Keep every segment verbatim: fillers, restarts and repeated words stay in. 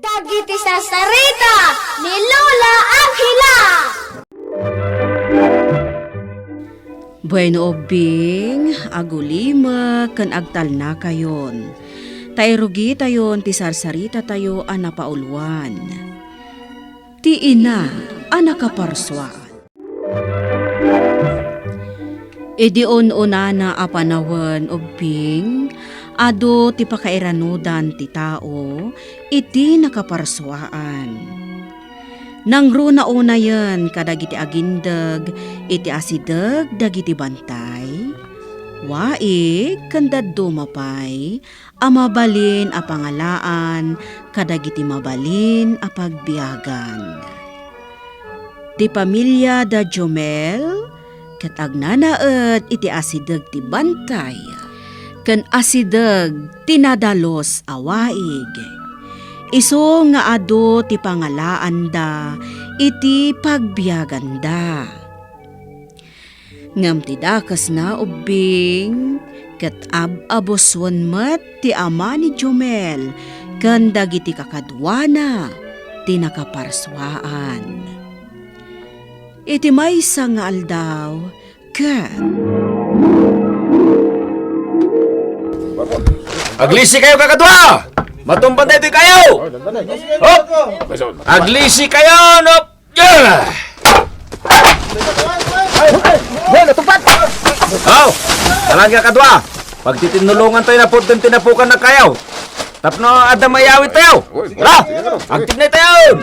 Dagiti sarsarita ni Lola Angela. Bueno, ubbing, agulimek ken agtalnakayon. Ta irugitayon ti sarsaritatayo a napauluan. Ti ina a nakaparsua. Idi un-unana a panawen, ubbing, adu ti pakairanudan ti tao iti nakaparsuaan. Nangruna unayen kadagiti agindeg iti asideg dagiti bantay, waig, ken dadduma pay a mabalin a pangalaan kadagiti mabalin a pagbiagan. Ti pamilia da Jomel ket agnanaed iti asideg ti bantay ken asideg ti nadalus a waig. Isu nga adu ti pangalaanda iti pagbiaganda. Ngem ti dakesna, ubbing, ket ab-abusuen met ti ama ni Jomel ken dagiti kakaduana ti nakaparsuaan. Iti maysa nga aldaw, ket Aglisi kayo, kakadua! Matumban daytoy kayo! Hop! Aglisi kayo, no? Ah! Hoy, natupad! Aw! Alang nga kadua! Pagtitinnulongan tayo na po, tinapukan na kayo. Tapno adda mayawit tayo. Tara! Agtignay tayo!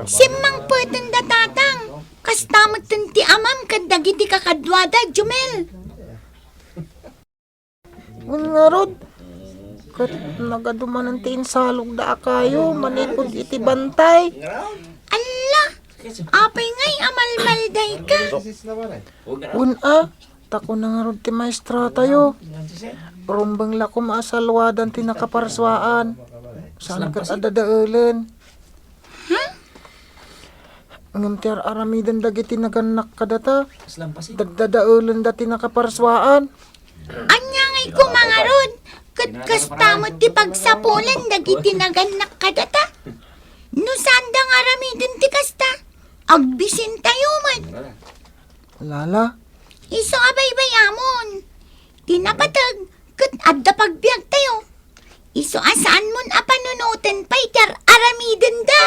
Simmangpeten da, Tatang. Kasta met ti amam ken dagiti kakaduada, Jumel. Wen ngarud, ket nagadu manen ti insalogda a kayo manipud iti bantay. Alla, apay ngay a malmaldayka? Wen a, ta kuna ngarud ti maestratayo, rumbeng la koma a salwadan ti nakaparsuaan. Saan ket a dadaelen? Ha? Ngem ti ar-aramiden dagiti nagannak kadata, daddadaelenda ti nakaparsuaan. Ania ngay koma ngarud? Ket kasta met ti pagsapulen dagiti nagannak kadata. No saanda nga aramiden ti kasta, agbisintayo met. Lala. Isu a baybayamon. Ti napateg, ket adda pagbiagtayo. Isu a saanmon a panunoten pay ti ar-aramidenda.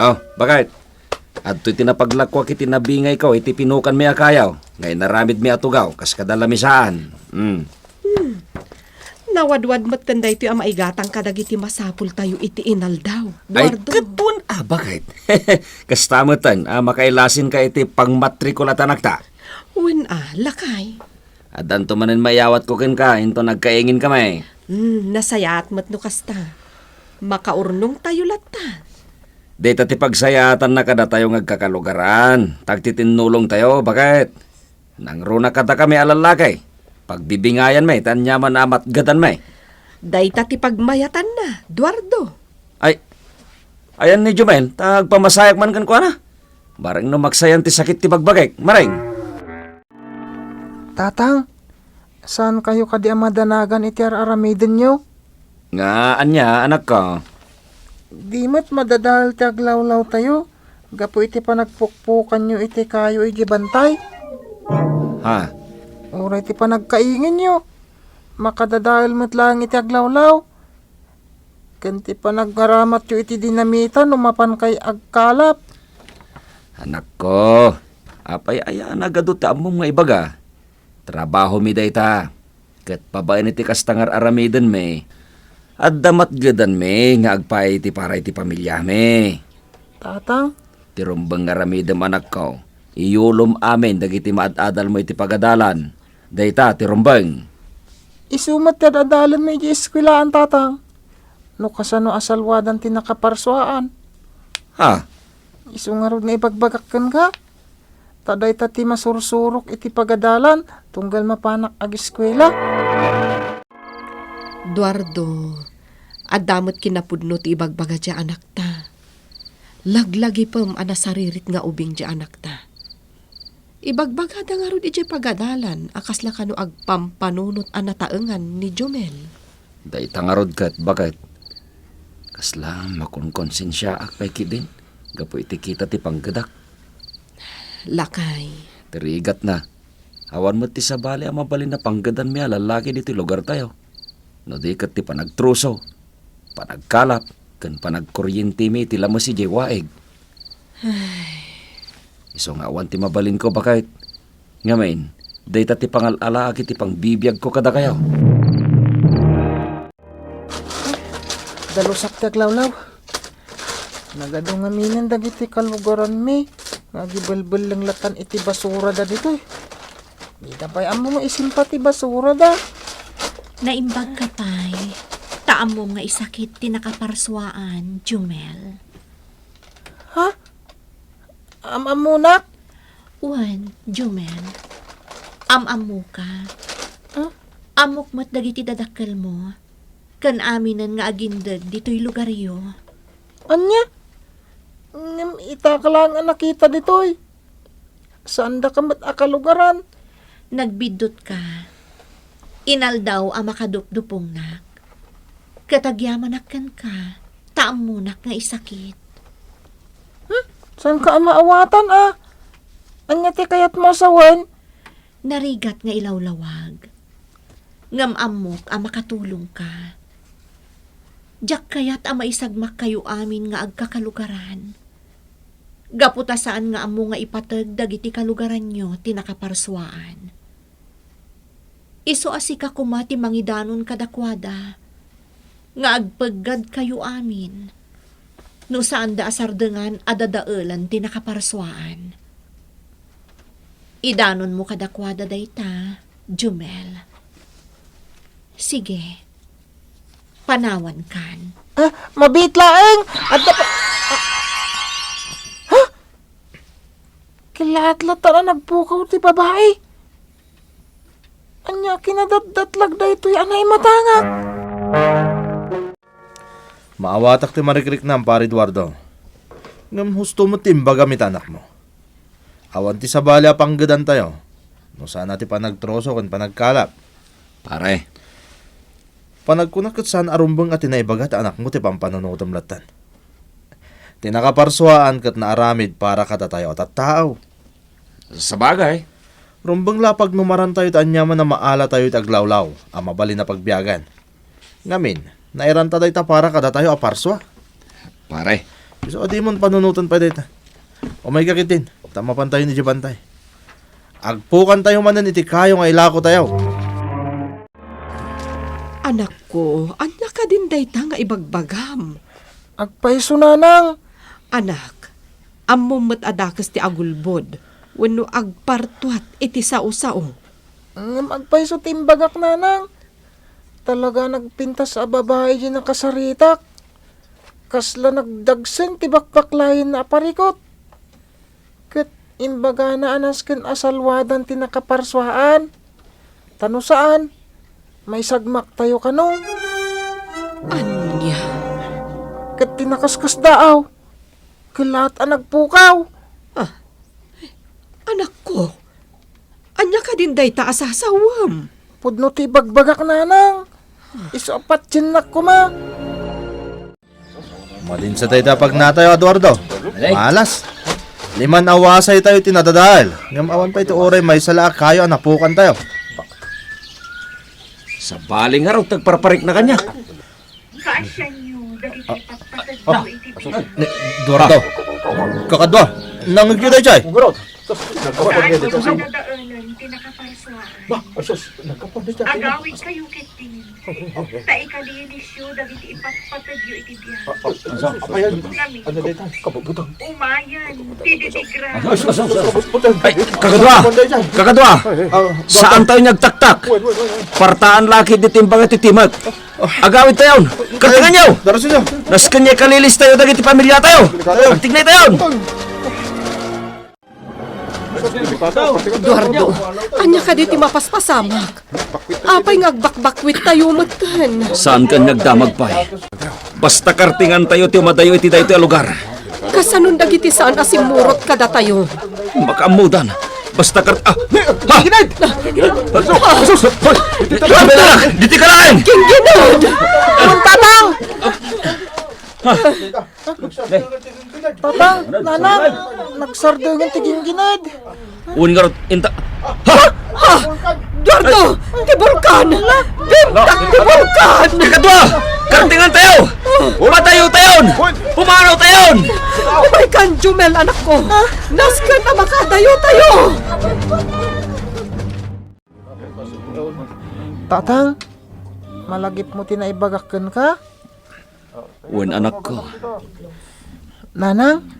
Oh, bakit? Adtoy ti napaglakuak iti nabingayko iti pinukanmi a kayaw, nga inaramidmi a tugaw, kas kada lamisaan. Mm. Hmm. Nawadwad metten daytoy a maigatang kadagiti masapultayo iti inaldaw, Ay, Eduardo. Ket wen a, bakit? Kasta metten a makailasinka iti pangmatrikulatanakta. Wen a, lakay. Addanto manen mayawatko kenka, inton agkainginka met. Hmm, nasayaat met no kasta. Makaurnongtayo latta. Dayta ti pagsayaatanna kadatayo nga agkakalugaran, ta agtitinnulongtayo, bakit? Nangruna kadakami a lallaki, pagbibingayanmi ti aniaman a matgedanmi. Dayta ti pagmayatanna, Eduardo. Ay, ayan ni Jumel, ta agpamasayak man kenkuana. Bareng no maksayan ti sakit ti bagbagik, mareng. Tatang, saankayo kadi a madanagan iti ar-aramidenyo? Nga ania, anakko? Di met madadael ti aglawlawtayo gapu iti panagpukpukanyo iti kayo iti bantay? Ha? Uray ti panagkainginyo, makadadael met laeng iti aglawlaw. Ken ti panagraramatyo iti dinamita no mapankay agkalap. Anakko, apay aya a nagadu ti ammom nga ibaga? Trabahomi dayta, ket babaen iti kasta nga ar-aramidenmi, adda matgedanmi nga agpaay iti para iti pamiliami. Tatang? Ti rumbeng nga aramidem, anakko, iyulom amin dagiti maad-adalmo iti pagadalan. Dayta ti rumbeng. Isu met ti ad-adalanmi idiay eskuelaan, Tatang. No kasano a salwadan ti nakaparsuaan. Ha? Isu ngarud nga ibagbagak kenka. Ta dayta ti masursurok iti pagadalan tunggal mapanak ageskuela. Eduardo, adda met kinapudno ti ibagbaga ti anakta. Laglagipem a nasaririt nga ubing ti anakta. Ibagbagada ngarud idiay pagadalan a kasla kano agpampanunot a nataengan ni Jumel. Dayta ngarud ket, baket, kasla makonkonsensiaak pay ketdin gapu iti kita ti panggedak. Lakay. Ti rigatna, awan met ti sabali a mabalin a panggedanmi a lallaki ditoy lugartayo. No di ket ti panagtruso, panagkalap, ken panagkorientemi iti lames idiay waig. Ay. Isu nga awan ti mabalinko, baket. Ngamin, dayta ti pangal-alaak iti pangbibiagko kadakayo. Dalusak ti aglawlaw. Nagadu ngaminen dagiti kalugaranmi nga agibelbelleng latan iti basurada ditoy. Dida pay ammo nga isimpa ti basurada. Naimbagka pay, ta ammom nga isakit ti nakaparsuaan, Jumel. Ha? Am-ammonak? Wen, Jumel. Am-ammoka. Huh? Ammok met dagiti dadakkelmo, ken aminen nga agindeg ditoy lugaryo. Ania? Ngem ita ka laeng a nakita ditoy. Saandaka met a kalugaran. Nagbiddutka. Inaldaw a makadupdupongnak. Ket agyamanak kenka, ta ammonak nga isakit. Hmm? Saanka a maawatan a? Ania ti kayatmo a sawen? Narigat nga ilawlawag. Ngem ammok a makatulongka. Diak kayat a maisagmakkayo amin nga agkakalugaran. Gapu ta saan nga ammo nga ipateg dagiti kalugaranyo ti nakaparsuaan. Isu a sika koma ti mangidanon kadakuada nga agpeggadkayo amin no saanda a sardengan a dadaelen ti nakaparsuaan. Idanonmo kadakuada dayta, Jumel. Sige, panawankan. Ah, mabiit laeng! Adda pa, ah, ha? Kilaat latta a nagpukaw ti babai. Ania kinadatdatlag daytoy a naimatangak? Maawatak ti marikriknam, Pare Eduardo. Ngem husto met ti imbagam iti anakmo. Awan ti sabali a panggedantayo no saan a ti panagtruso ken panagkalap. Pare. Panagkunak ket saan a rumbeng a ti naibaga ti anakmo ti pampanunotem lattan. Ti nakaparsuaan ket naaramid para kadatayo a tattao. Sabagay. Rumbeng la a pagnumarantayo ti aniaman a maalatayo iti aglawlaw a mabalin a pagbiagan. Ngamin, nairanta dayta para kadatayo a parsua. Pare. Isu a dimon panunoten pay dayta. Umayka ketdin, ta mapantayon idiay bantay. Agpukantayo manen iti kayo nga ilakotayo. Anakko, ania kadin dayta nga ibagbagam? Agpayso, nanang. Anak, ammom met a dakes ti agulbod wenno agpartuat iti sao-sao. Ngem agpayso ti imbagak, nanang. Talaga nagpintas a babai ti nakasaritak. Kasla nagdagsen ti baklabaklayenna a parikut. Ket imbagana a nasken a salwadan ti nakaparsuaan. Ta no saan, maisagmaktayo kano. Ania? Ket ti nakaskasdaaw, kellaat a nagpukaw. Ah, anakko, ania kadin dayta a sasawem? Pudno ti ibagbagak, nanang. Isu a patiennak koma. Madinsa dayta a pagnatayo, Eduardo. Alay. Malas. Liman a wasaytayo ti nadadael. Ngem awan pay ti uray maysa la a kayo a napukantayo. Sabali ngarud ti agparparikna kaniak. Kaasianyo dagiti Ah, ah, ipatpateg ah, iti biag. Ni Eduardo. Kakadua. Nangegyo daydiay. Saan nga madadaelan ti nakaparsuaan? Ba, asus, nagkapan dayta. Agawidkayo ketdi. Ta ikalinisyo dagiti ipatpategyo iti biag. Ah, ah, apayan. Ngamin. Ano dayta? Kabutbutang. Umayen ti didigra. Asus, asus, asus. Ay, kakadua! Kakadua! Ah, saantayo nga agtaktak. Wait, wait, wait, wait. Partaan la ketdi ti imbag ti timek. Agawidtayon. Kartenganyo. Darasenyo. Nasken nga ikalilis tayo dagiti pamiliatayo. Agtignaytayon. Eduardo, ania kadi ti mapaspasamak? Apay nga agbakbakwittayo metten? Saankan nga agdamag pay. Basta kartengantayo ti umadayo iti daytoy a lugar. Kasanon dagiti saan a simmurot kadatayo? Makaammodan. Basta kart-, ah! Ha? Ginad! Asus! Hoy! Ditoy ka lang! Ditoy ka lang! Ginad! Tatang! Tatang, nanang, nagsardengen ti ginggined. Wen ngarud, inta. Ha? Ha? Eduardo, ti bulkan! Bimtak ti bulkan! Kakadua! Kartengan tayo! Padayotayon! Pumanawtayon! Umaykan, Jumel, anakko! Nasken a makadayotayo! Tatang, malagipmo ti naibagak kenka? Wen, anakko. Nanang,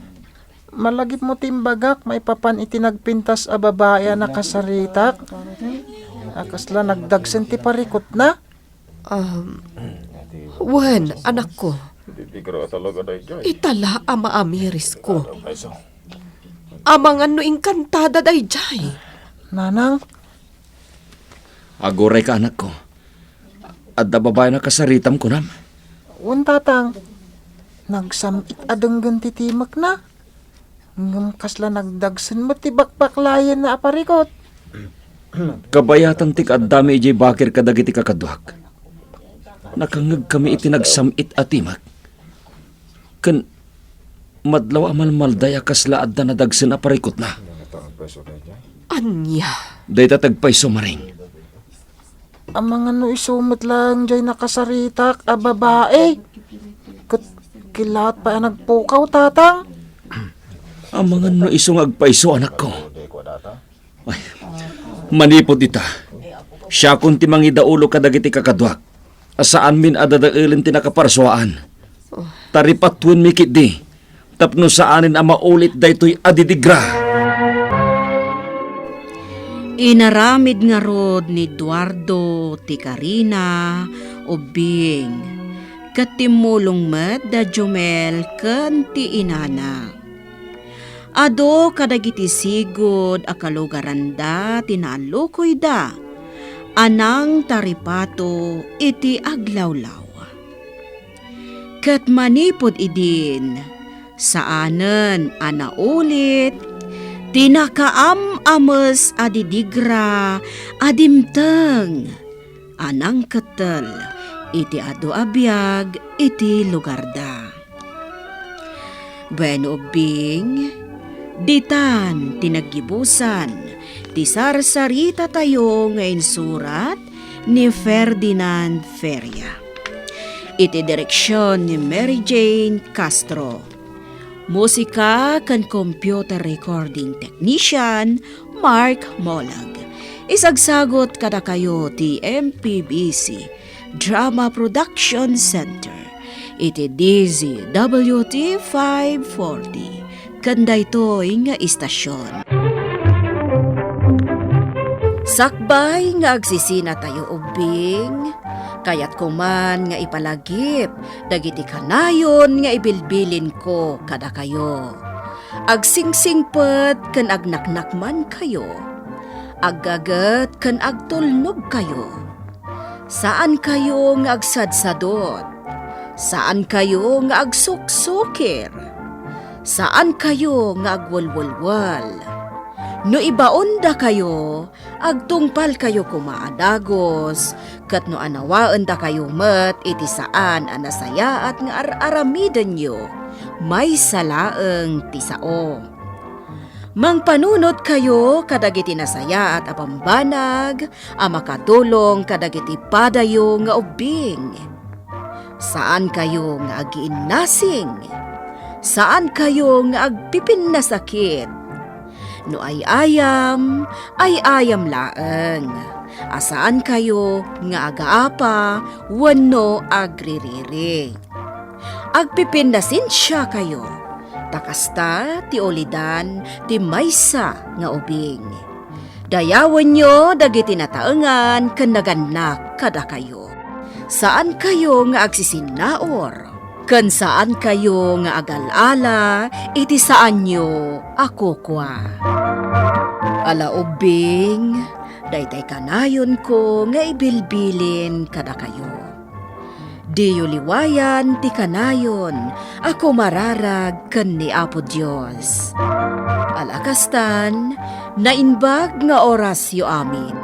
malagipmo ti imbagak maipapan iti nagpintas a babai a nakasaritak, a kasla nagdagsen ti parikutna? Um, wen, anakko. Ita la a maamirisko. Amangan no inkantada daydiay. Nanang, Agurayka, anakko. Adda babai a nakasaritam, kunam? Wen, tatang. Nagsam-it a denggen ti timekna. Ngem kasla nagdagsen met ti bakbaklayenna a parikut. Kabayatan ti kaaddami idiay bakir kadagiti kakaduak. Nakangngegkami iti nagsam-it a timek. Ken madlaw a malmalday a kasla adda nadagsen a parikutna. Ania? Dayta ti agpayso, Maring. Amangan no isu met laeng diay nakasaritak a babai. Ket kilaat pay a nagpukaw, tatang. Amangan no isu nga agpayso, anakko. Ay, manipud ita, siakon ti mangidaulo kadagiti kakaduak a saanmin a dadaelen ti nakaparsuaan. Ta ripatuenmi ketdi tapno saanen a maulit daytoy a didigra. Inaramid ngarud ni Eduardo ti karina, ubbing, ket timmulong met da Jumel ken ti inana. Adu kadagiti sigud a kalugaranda ti naallukoyda a nangtaripato iti aglawlaw. Ket manipud idin, saanen a naulit ti nakaam-ames a didigra a dimteng a nangkettel iti adu a biag iti lugarda. Wen, ubbing, ditan ti naggibusan ti sarsaritatayo nga insurat ni Ferdinand Feria. Iti direksion ni Mary Jane Castro. Musika ken computer recording technician, Mark Molag. Isagsagut kadakayo ti M P B C Drama Production Center iti D Z W T five forty ken daytoy nga istasion. Sakbay nga agsisinatayo ubbing, kayatko man nga ipalagip dagiti kanayon nga ibilbilinko kadakayo. Agsingsingpet ken agnaknakmankayo. Aggaget ken agtulnogkayo. Saankayo nga agsadsadot. Saankayo nga agsuksukir. Saankayo nga agwelwelwel. No ibaondakayo, agtungpalkayo koma a dagus, ket no anawaendakayo met iti saan a nasayaat nga ar-aramidenyo, maysa laeng ti sao. Mangpanunotkayo kadagiti nasayaat a bambanag a makatulong kadagiti padayo nga ubbing. Saankayo nga agiinnasing. Saankayo nga agpipinnasakit. No ay-ayam, ay-ayam laeng. A saankayo nga agaapa wenno agririri. Agpipinnasensiakayo, ta kasta ti ulidan ti maysa nga ubing. Dayawenyo dagiti nataengan ken nagannak kadakayo. Saankayo nga agsisinnaur, ken saankayo nga agal-ala iti saanyo a kukua. Ala ubbing, daytay kanayonko nga ibilbilin kadakayo. Diyo liwayan ti kanayon a kumararag ken ni Apo Dios. Ala kastan, naimbag nga orasyo amin.